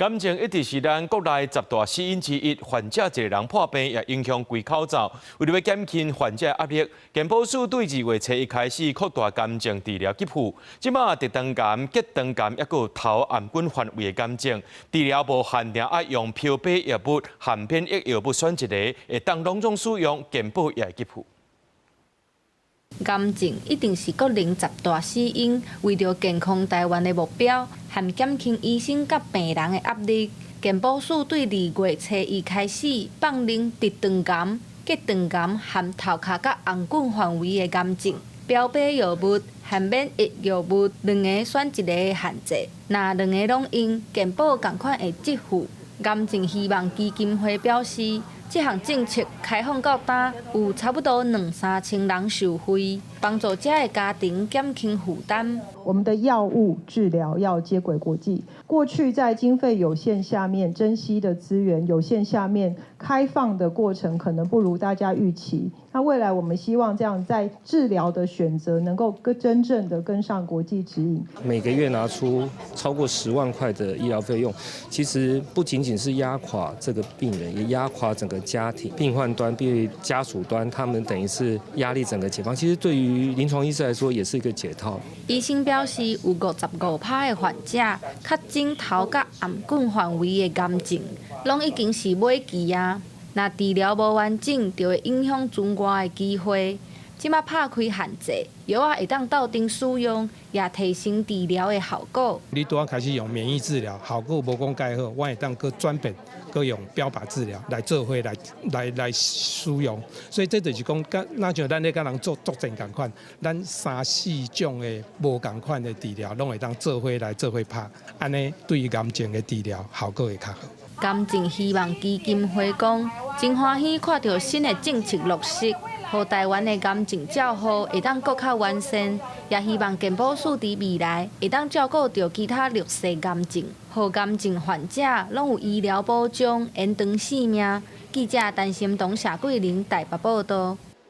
癌症一直是咱國內十大死因之一，患者一个人破病也影響規口罩。為著欲減輕患者壓力，健保署對2月初一開始擴大癌症治療給付。這馬直腸癌、結腸癌，抑閣有頭頷頸範圍的癌症治療無限定愛用標靶藥物、含免疫藥物選一个，會當攏總使用，健保也會給付。癌症一定是國人十大死因，為著健康台灣的目標，和減輕醫生佮病人的壓力，健保署對2月初一開始放任直腸癌、結腸癌和頭殼佮頷頸範圍的癌症，標靶藥物和免疫藥物兩个選一個的限制。若兩个攏用，健保仝款會給付。癌症希望基金會表示，這項政策開放到今，有差不多兩三千人受惠，幫助這个家庭減輕負擔。我們的藥物治療要接軌國際。過去在經費有限下面，珍稀的資源有限下面，開放的過程可能不如大家預期。那未來我們希望這樣在治療的選擇能夠跟真正的跟上國際指引。每個月拿出超過10萬塊的醫療費用，其實不僅僅是壓垮這個病人，也壓垮整個家庭。病患端、病家屬端，他們等於是壓力整個解放。其實對於臨床醫師來說，也是一個解套。醫生表示，有55%的患者確診頭佮頷頸範圍的癌症，攏已經是尾期啊。若治療無完整，就會影響存活的機會。這馬拍開限制，藥仔會當鬥陣使用，也提升治療的效果。你拄仔開始用免疫治療，效果無講蓋好，我會當閣轉變，閣用標靶治療來做伙來來來使用。所以這就是講，佮若像咱咧佮人做作戰仝款，咱三四種的無仝款的治療，攏會當做伙來做伙拍，按呢對於癌症的治療效果會較好。癌症希望基金會講，真歡喜看著新的政策落實，予台灣的癌症照護會當閣較完善，也希望健保署佇未來會當照顧著其他弱勢癌症，予癌症患者攏有醫療保障，延長性命。記者陳心彤、謝桂玲台北報導。